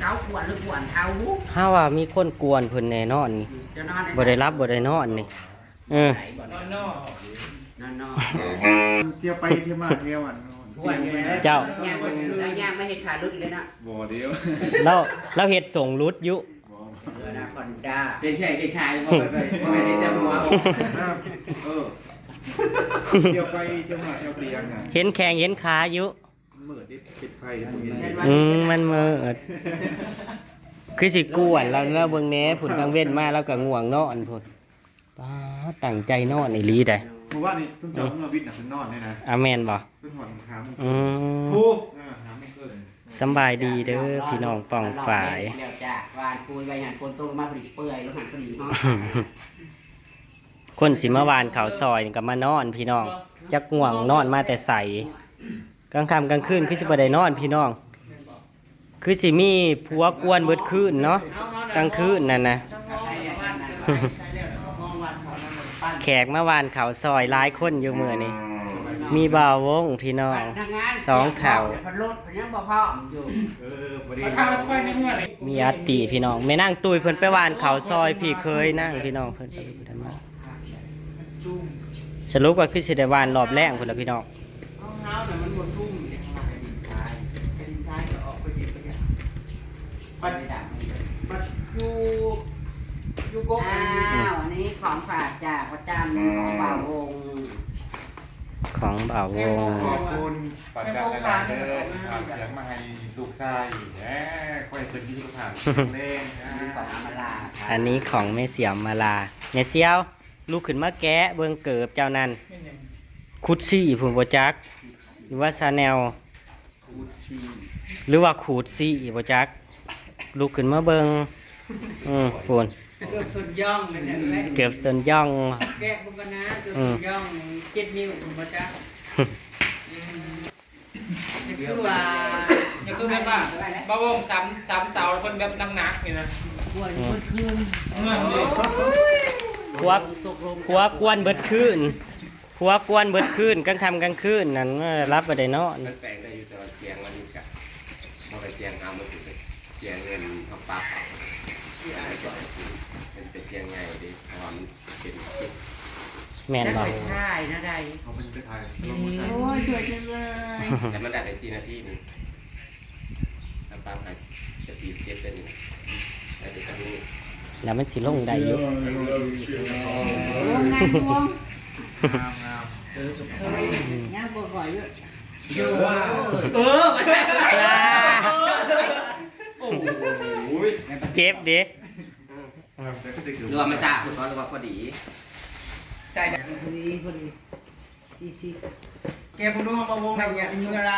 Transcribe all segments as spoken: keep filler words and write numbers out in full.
เขากวนหรือกวนเขา เฮาว่ามีคนกวนเพิ่นแน่นอนนี่ จะนอนใน บ่ได้หลับบ่ได้นอนนี่ เออ นอนนอก นอนนอก เที่ยวไปเที่ยวมาเที่ยวอันนอน กวนอยู่นะ เจ้า ย่างมาแล้วย่างมาเฮ็ดขาหลุดอีกแล้วนะ บ่เดียว แล้ว แล้วเฮ็ดส่งหลุดอยู่ บ่ เออนะคอนด้า เป็นแขกเป็นขายบ่ไปบ่ไปได้แต่หัว เออ เที่ยวไปเที่ยวมาเที่ยวเตียงอ่ะ เห็นแข้งเห็นขาอยู่ มืดดิ ปิดไฟ อืม มันมืด คือสิกวนแล้วเนาะ เบิ่งแหน่ พุ้นกลางเว้นมาแล้วก็ง่วงนอนพุ้น ป๊าด ตั้งใจนอนอีหลีได้ เมื่อวานนี้ทุ่มเจ้าเมื่อวิทย์น่ะเพิ่นนอนเนี่ยนะ อ่ะ แม่นบ่ เพิ่นหอนหาโมง อืม ถูก อ่า หาโมงเกิน สำบายดีเด้อพี่น้องป้องปาย แล้วจ้ะ วานปูนไปหันคนตกลงมาพอดีเปื่อย ลงหันพอดีเนาะ คนสิมาหว่านข้าวซอยนี่ก็มานอนพี่น้อง จักง่วงนอนมาแต่ไส กลางค่ำกลางคืนคือสิบ่ได้นอนพี่น้อง คือสิมีผัวกวนเบิดคืนเนาะ กลางคืนนั่นนะ แขกมาหว่านข้าวซอยหลายคนอยู่มื้อนี้ มีบ่าววงพี่น้อง สองเฒ่า พัดลมพัดยังบ่พร้อมอยู่ เออ พอดี มีอาติพี่น้อง แม่นางตุ้ยเพิ่นไปหว่านข้าวซอยพี่เขยนางพี่น้องเพิ่นไปเพิ่นมา มันซุ่ม สรุปก็คือสิได้หว่านรอบแรกพุ้นล่ะพี่น้อง ของเฮาน่ะมันบ่ซุ่ม อย่างว่าเป็นดินทราย เป็นดินทรายก็ออกไปเด็ดไปอย่าง บัด บัดอยู่ อยู่กก อ้าว อันนี้ของฝากจากประจำของบ่าววง ของบ่าววง ขอบคุณป้าจันหลายๆเด้อครับ อยากมาให้ลูกชายแหม ขอให้เพิ่นมีสุขภาพแข็งแรงนะ อันนี้ของอำมาลาครับ อันนี้ของแม่เสี่ยวอำมาลา แม่เสี่ยว ลุกขึ้นมาแกะเบิ่งเกิบเจ้านั่น แม่นหยัง คุดซี่พุ้นบ่จัก หรือว่าซาแนล ขูดซี หรือว่าขูดซี่บ่จัก ลุกขึ้นมาเบิ่ง อืม พุ้น เกิบส้นย่องนั่นแหละ เกิบส้นย่อง แกะเบิ่งก่อนนะ เกิบส้นย่อง อืม เจ็ดนิ้วพุ้นบ่จัก อืม นี่คือว่า นี่คือแบบว่า บ่าววงสาม สามเสาเพิ่นแบบหนักๆนี่นะ กวนเพิ่นคืน เมื่อเลย ผัว ผัวกวนเบิดคืน ผัวกวนเบิดคืน กลางค่ำกลางคืนนั่น เออ หลับบ่ได้นอน มันแปลงได้อยู่ แต่ว่าเสียงมันกะ บ่เป็นเสียงเฮา มันสิเป็นเสียงเงินเฮาปรับเอา เสียงอะไรก่อน เป็น เป็นเสียงใหญ่เด้ เพราะว่ามันเป็น แม่นบ่ ถ่ายนะใด เขาเป็นไปถ่าย อืม โอ้ย สวยจังเลย แต่มันได้ไปสี่นาทีนี่ แล้วปรับให้สปีดเจ็ดได้นี่นะ แล้วเดี๋ยวจะมี แล้วมันสิลงได้อยู่ โอ้ งามวง งาม งาม เออ งามกว่าก่อยอยู่ เออ โอ้โห เจ็บเด้ เออ หรือว่าไม่ทราบ คุณก็หรือว่าพอดี ใช่ พอดี พอดี สี่สิบ แกบ่รู้ว่าบ่วงอะไรเนี่ย มีอะไร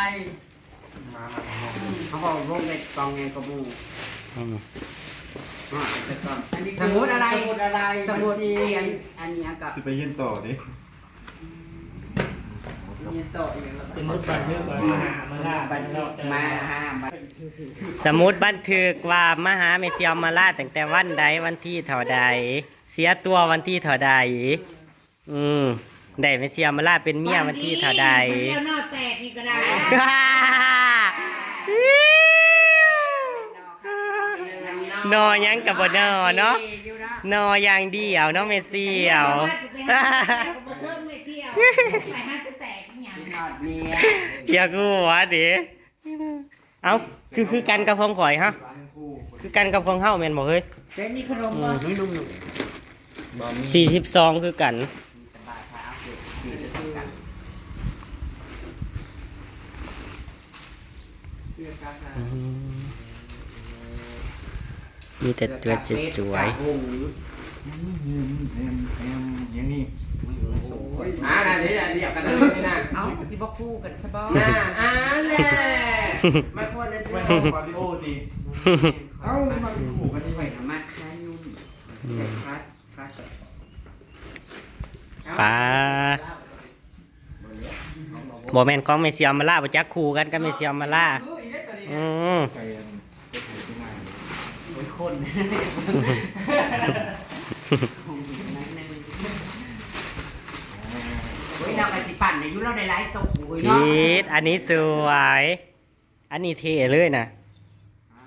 มา มา มา เขาบอกวงเล็บกองไงกระบู อืม อ่า แต่ก่อน อันนี้คือ สมุดอะไร สมุดอะไร สมุด บัญชี เขียน อันนี้ก็ สิไปเรียนต่อเด้ เรียนต่ออีกแล้ว สมุดบันทึกว่ามาหามาล่า บันทึกมาหาบัน สมุดบันทึกว่ามาหาแม่เสี่ยวอำมาลาตั้งแต่วันใด วันที่เท่าใด เสียตัววันที่เท่าใด อืม ได้แม่เสี่ยวอำมาลาเป็นเมียวันที่เท่าใด วันดี เดียวหน่อแตกนี่ก็ได้ หน่อหยังกับบ่หน่อเนาะ หน่ออย่างเดียวเนาะแม่เสี่ยว ไปหาจะแตกอีหยัง อยากรู้ว่าเด้ เอ้า คือ คือกันกับของข่อยฮะ คือกันกับของเฮาแม่นบ่เฮ้ย แต่มีขนมบ่ อืม สี่สิบสองคือกัน อืม มีแต่ตัวสวยๆ อืม อืม อืม อย่างนี้ อ่า อันนี้อันเดียวกันนะ นี่นะ เอ้า ก็สิบ่คู่กันซะบ่ น่า อ่า แหละ มาควรในเพื่อน มาริโอติ เอ้า มันคู่กันที่ไหนนะ มาคายุ่ง อืม คัด คัด ปลา บ่แม่นของแม่เสี่ยวอำมาลา บ่จักคู่กันกับแม่เสี่ยวอำมาลา อืม โอ้ย คน โอ้ย เราก็สิปั่นอายุเราได้หลายโต โอ้ย ผิด อันนี้สวย อันนี้เท่เลยนะ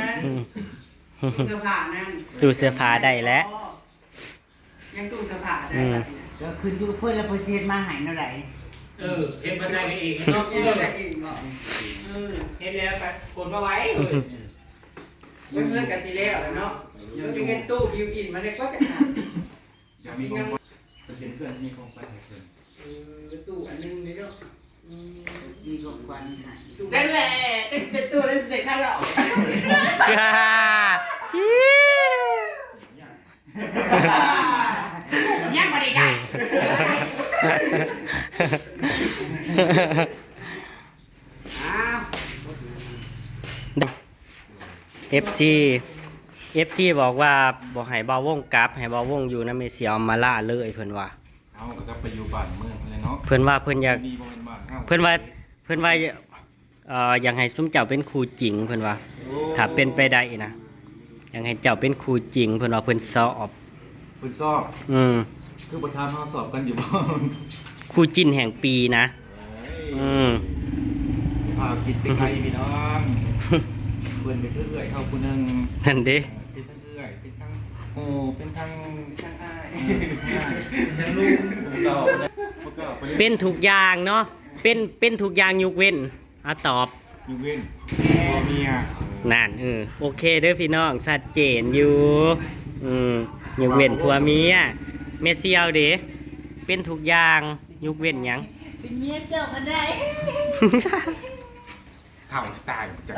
นะ อืม ตู้เสื้อผ้านั่น ตู้เสื้อผ้าได้แล้ว ยังตู้เสื้อผ้าได้ อืม บัดนี้ ก็ขึ้นอยู่กับเพิ่นแล้วเพิ่นสิเฮ็ดมาให้แนวใด เออ เฮ็ดมาใส่กันเองเนาะ เฮ็ดมาใส่เองเนาะ เออ เฮ็ดแล้วก็ขนมาไว้ เพิ่นเงินก็สิแล้วแหละเนาะ เพิ่นไปเฮ็ดตู้บิวอินมาได้ก็จักหา เดี๋ยวมีของขวัญ เป็นเพื่อนมีของขวัญให้เพิ่น เออ ตู้อันหนึงนี่เนาะ อืม มีของขวัญให้ จังแหละ จังสิเป็นตู้ จังสิเป็นคาราโอเกะ ยังบ่ได้ได้ อ้าว เอฟซี เอฟซี บอกว่าบ่ให้บ่าววงกลับ ให้บ่าววงอยู่นำแม่เสี่ยวมาล่าเลยเพิ่นว่า เอาก็กลับไปอยู่บ้านเมืองเลยเนาะ เพิ่นว่าเพิ่นอยาก นี่บ่แม่นบ้านเฮา เพิ่นว่า เพิ่นว่า เอ่อ อยากให้ซุมเจ้าเป็นคู่จริงเพิ่นว่า โอ้ ถ้าเป็นไปได้นะ อยากให้เจ้าเป็นคู่จริงเพิ่นว่าเพิ่นชอบ เพิ่นชอบ อืม คือบ่ถามเฮาชอบกันอยู่บ่ คู่จิ้นแห่งปีนะ เอ้ย อืม พาคิดไปไกลพี่น้อง เพิ่นก็คือเอื้อยเฮาผู้หนึ่ง นั่นเด้ เออ เป็นทั้งเอื้อย เป็นทั้งโอ้ เป็นทั้ง เป็นทั้งอ้าย เออ เป็นทั้งอ้าย เป็นทั้งลุง เป็นทุกอย่างเนาะ เป็น เป็นทุกอย่างยกเว้น อ่ะ ตอบ ยกเว้นผัวเมีย นั่น เออ โอเคเด้อพี่น้อง ชัดเจนอยู่ อืม ยกเว้นผัวเมีย แม่เสี่ยวเด้ เป็นทุกอย่าง ยกเว้นหยัง เป็นเมียเจ้าก็ได้ เฒ่าสไตล์จัง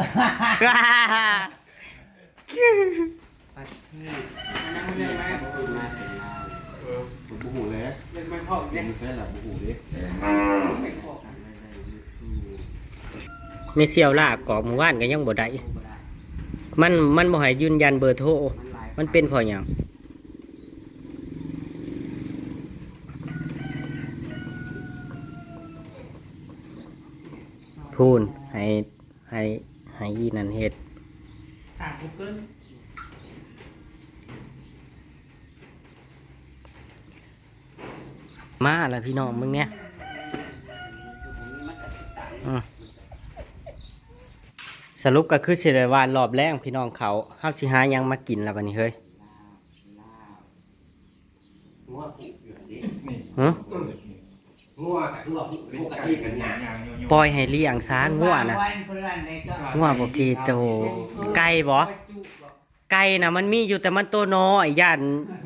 เออ บ่ฮู้แหละ เล่นไม่พอ เล่นไม่ใช่ล่ะ บ่ฮู้เด้ แม่เสี่ยวลากอกมื้อวานก็ยังบ่ได้ มัน มันบ่ให้ยืนยันเบอร์โทร มันเป็นเพราะหยัง พูน ให้ ให้ ให้อีนั่นเฮ็ด ถาม Google มาแล้วพี่น้องมึงเนี่ย อืม สรุปก็คือสิได้ว่ารอบแลงพี่น้องเขา เฮาสิหาหยังมากินแล้วบัดนี้เฮ้ย งัวผูกอยู่หั่นเด้ นี่ ฮะ งัวก็คือว่าผูก เป็น ปก ไก่ ติ เป็นหยัง ยางๆ ปล่อยให้เลี้ยงซะงัวนะ เพิ่นว่าเพิ่นว่าอะไรก็ งัวบ่กี่โต ไก่บ่ ไก่นะมันมีอยู่แต่มันโตน้อย ย่าน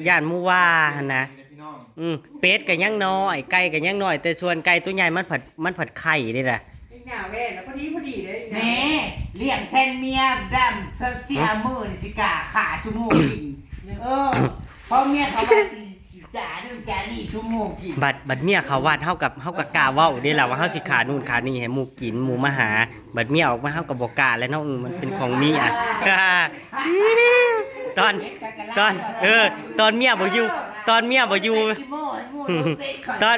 ย่านหมู่ว่าหั่นนะ พี่น้อง อืม เป็ดก็ยังน้อย ไก่ก็ยังน้อย แต่ส่วนไก่ตัวใหญ่มันผัด มันผัดไข่เด้ล่ะ หน้าแว่นแล้วพอดีพอดีเลย แหม เลี้ยงแทนเมียดำ เสียมื้อนี่สิกล้าฆ่าชั่วโมงกิน เออ เพราะเมียเขาว่าสิจ่าเรื่องจ่านี่ชั่วโมงกิน บัด บัดเมียเขาวัด เฮากับ เฮากับกล้าเว้าเด้ล่ะ ว่าเฮาสิฆ่านู่นฆ่านี่ให้หมู่กิน หมู่มาหา บัดเมียออกมา เฮาก็บ่กล้าแล้วเนาะ อืม มันเป็นของเมีย ตอน ตอน เออ ตอนเมียบ่อยู่ ตอนเมียบ่อยู่ ตอน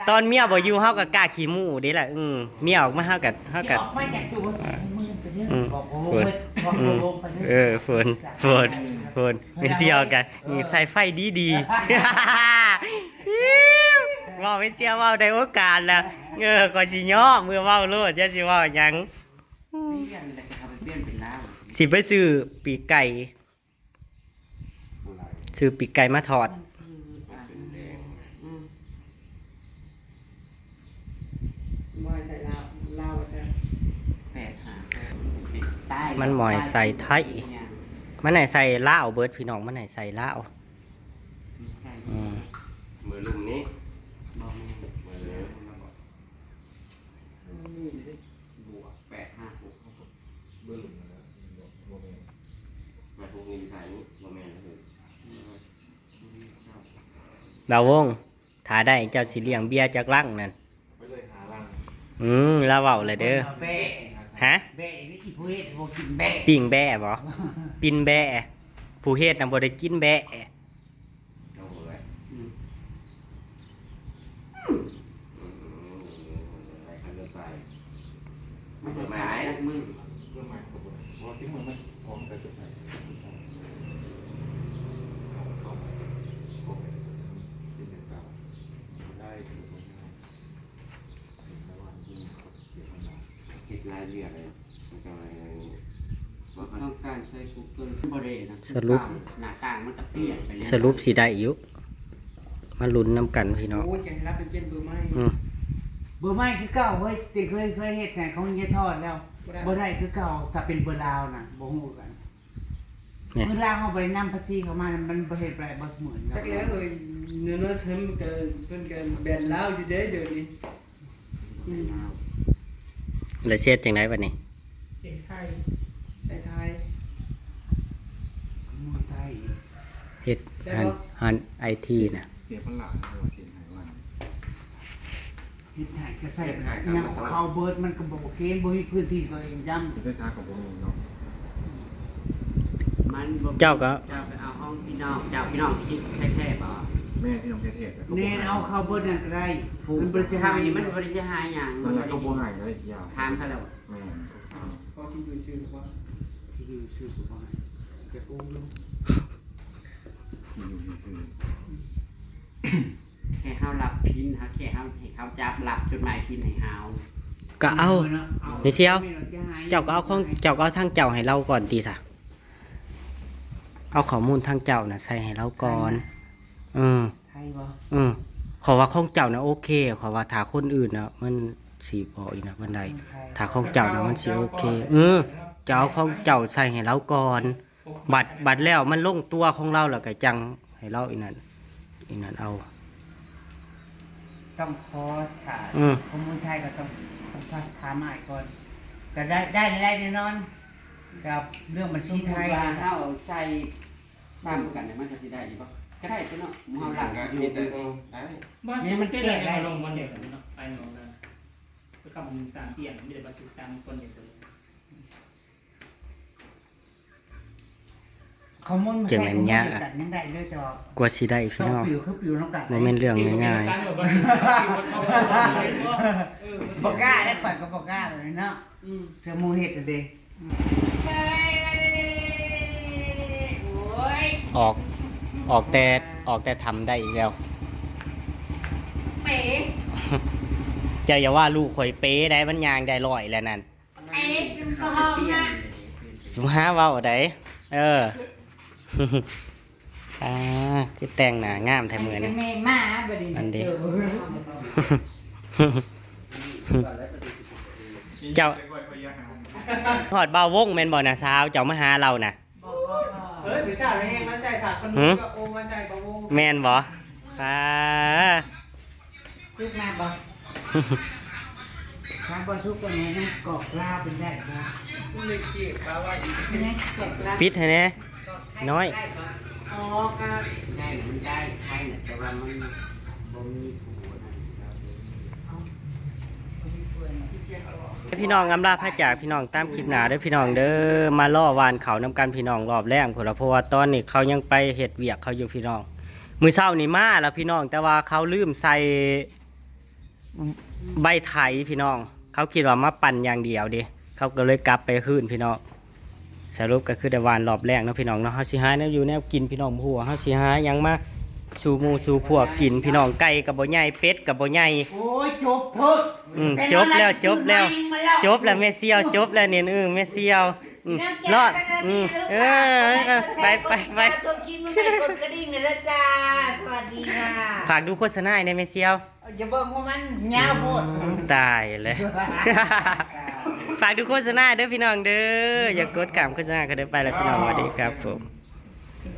ตอนเมียบ่อยู่ เฮาก็กล้าขี้หมู่เด้ล่ะ อืม เมียออกมา เฮาก็ เฮาก็ สิออกมาจากตัว อ่า มึงเป็นเรื่อง อืม บอกโอ้ อืม เออ ฝน ฝน ฝน ไม่เสี่ยวกัน นี่ใส่ไฟดีดี เว้าไม่เสี่ยว เว้าได้โอกาสแล้ว เออ ก็สิย่อมือเว้าโลด จะสิเว้าหยัง เปลี่ยนแล้วก็เอาไปเปลี่ยนเป็นลาว สิไปซื้อปีกไก่ ซื้อปีกไก่มาทอด อืม บ่ให้ใส่ลาว ลาวว่าจะ แปดห้า ใต้ มันบ่ให้ใส่ไทย มันให้ใส่ลาวเบิดพี่น้อง มันให้ใส่ลาว อืม มือลุ่มนี้ บ่แม่น มือเลิฟ บวกแปดห้าหก เบิ่งนะ บ่แม่น มาพวกนี้ถ่ายนี้ บ่แม่นแล้วเฮ้ย ดาววงศ์ ถ้าได้เจ้าสิเลี้ยงเบียร์จักลังนั่น ไปเลยห้าลัง อืม ลาวเว้าเลยเด้อ แบ่ ฮะ แบ่นี่อีผู้เฮ็ดบ่กินแบ่ ปิ้งแบ่บ่ ปิ้นแบ่ ผู้เฮ็ดน่ะบ่ได้กินแบ่ เอาเลย อืม อืม อืม อืม อืม อืม อืม อืม อืม มันจะขายนักมือ เรื่องใหม่ของผม เพราะที่มันมันออกแต่จุดไหน เอาเข้าไป เข้าไป เป็นแบบเก่า ได้ เฮ็ดหลายเรื่องเลย มันก็เลย บ่ต้องการใช้ Google บ่ได้นะ สรุป หน้าต่างมันก็เปลี่ยนไปเลย สรุปสิได้อยู่ มาลุ้นนำกันพี่น้อง โอ้ย จะให้รับไปเปลี่ยนเบอร์ใหม่ อืม เบอร์ใหม่คือเก่าเฮ้ย แต่เคย เคยเฮ็ดให้ของยายทอดแล้ว บ่ได้ บ่ได้คือเก่า ถ้าเป็นเบอร์ลาวน่ะ บ่ฮู้กัน เนี่ย เวลาเขาไปนำภาษีเข้ามา มันบ่เฮ็ดบ่ได้ บ่เสมือนกัน จักแล้วเลย เนื้อเนื้อเทิมก็เพิ่นก็แบนลาวอยู่เด้เดี๋ยวนี้ อืม แล้วสิเฮ็ดจั่งใดบัดนี้ เป็นไทย ไทย ไทย เฮ็ด ได้บ่ หัน หัน ไอที น่ะ เสียพันล้าน เอาเสียหายวัน เฮ็ดให้ก็ใส่ เฮ็ดให้ก็ ยังเอาเข้าเบิด มันก็บ่โอเค บ่มีพื้นที่ตัวเองย้ำ สิได้ช้ากับบ่มีเนาะ มันบ่ เจ้าก็ เจ้าก็เอาห้องพี่น้อง เจ้าพี่น้องที่แท้ๆบ่ แม่พี่น้องแท้ๆแต่ก็บ่ แน่ ให้ เอาเข้าเบิดนั่นก็ได้ ผู้ มันบ่ได้เสียหาย ซ้ำนี่มันบ่ได้เสียหายหยัง นั่นแหละก็บ่ให้เลยยาว ถามเขาแล้ว แม่น เขาสิอยู่ซื่อหรือว่า สิอยู่ซื่อหรือว่า จะกู้อยู่ สิอยู่ซื่อ แค่เฮารับพิน เฮาแค่เฮาให้เขาจับรับจดหมายพินให้เฮา ก็เอา เนาะ เอา ไม่เชียว เจ้าก็เอาของ เจ้าก็เอาทางเจ้าให้เราก่อนติซะ เอาข้อมูลทางเจ้าน่ะใส่ให้เราก่อน ไทยนะ เออ ไทยบ่ เออ ขอว่าของเจ้าน่ะโอเค ขอว่าถ้าคนอื่นน่ะ มันสิบ่อีกนะ มันได้ ไทย ถ้าของเจ้าน่ะมันสิโอเค เออ เจ้าเอาของเจ้าใส่ให้เราก่อน บัด บัดแล้วมันลงตัวของเราแล้วก็จั่งให้เราอีนั่น อีนั่นเอา ต้องขอถ้า อืม ข้อมูลไทยก็ต้อง ต้องถามอ้ายก่อน ก็ได้ ได้ ได้แน่นอน กับเรื่องบัญชีไทย สมมุติว่าเฮาใส่ซ้ำกันเนี่ย มันก็สิได้อยู่บ่ ก็ได้ตัวเนาะ หมู่เฮาหลังอยู่ มีแต่ เออ ได้ บ่ นี่มันแก้ได้ สมมุติว่าลงบ่อนเดียวกันเนาะ ไปหมองนั้น ก็คำสามเสี่ยง มีแต่ประสบการณ์คนเดียวกันเลย ข้อมูลมัน จั่งแม่นยาก ใส่ข้อมูลเดียวกันยังได้เลย แต่ว่ากว่าสิได้พี่น้อง เจ้าปิวคือปิวนำกัน บ่แม่นเรื่องง่ายๆ บ่กล้าได้ ข่อยก็บ่กล้าเลยเนาะ อืม เทื่อหมู่เฮ็ดเด้ อืม โอ้ย ออก ออกแต่ ออกแต่ถ้ำได้อีกแล้ว เป๋ เจ้าอย่าว่าลูกข่อยเป๋ได้ มันย่างได้ร้อยแล้วนั่น ไอ้เป็นกระหอบนะ หาเว้าได้ เออ อ่า คือแต่งหน้างามแท้มื้อนี้ แม่มาบัดนี้ อันเด้ เออ เจ้า ฮอดบ่าววงแม่นบ่นะสาว เจ้ามาหาเรานะ เฮ้ย มื้อเช้าแห้งมาใส่ผักคน หือ ก็โอมาใส่บ่าววง แม่นบ่ อ่า ซื้อมาบ่ ถ้าบ่สุกก็แม่นกอกลาเป็นได้บ่ ไม่เกี่ยวกับว่าอีก แม่นกอกลา ปิดให้แหน่น้อย อ๋อครับได้มันได้ใช่น่ะแต่ว่ามันบ่มีผู้นั่นครับ พี่น้องอำลาพระจากพี่น้องตามคลิปหน้าเด้อพี่น้องเด้อ มาล่อวานเขานำกันพี่น้องรอบแรกคนละเพราะว่าตอนนี้เขายังไปเฮ็ดเวียกเขาอยู่พี่น้อง มื้อเช้านี่มาแล้วพี่น้อง แต่ว่าเขาลืมใส่ใบไถพี่น้อง เขาคิดว่ามาปั่นอย่างเดียวเด้ เขาก็เลยกลับไปคืนพี่น้อง สรุปก็คือได้วานรอบแรกเนาะพี่น้องเนาะ เฮาสิหาแนวอยู่แนวกินพี่น้อง หัวเฮาสิหาหยังมาสู่หมู่สู่พวกกินพี่น้อง ไก่ก็บ่ใหญ่ เป็ดก็บ่ใหญ่ โอ้ยจบเถอะ อืมจบแล้วจบแล้ว จบแล้วแม่เสี่ยว จบแล้วเนี่ยเออแม่เสี่ยวอืมรอดอืมเออเออไปไปไป ชมคลิปมันไปกดกระดิ่งเลยนะจ้า สวัสดีค่ะ ฝากดูโฆษณาในอยแม่เสี่ยว อย่าเบิ่งว่ามันยาวโพด อืมตายเลย ฝากดูโฆษณาเด้อพี่น้องเด้อ อย่ากดข้ามโฆษณาก็ได้ไปแล้วพี่น้องสวัสดีครับผม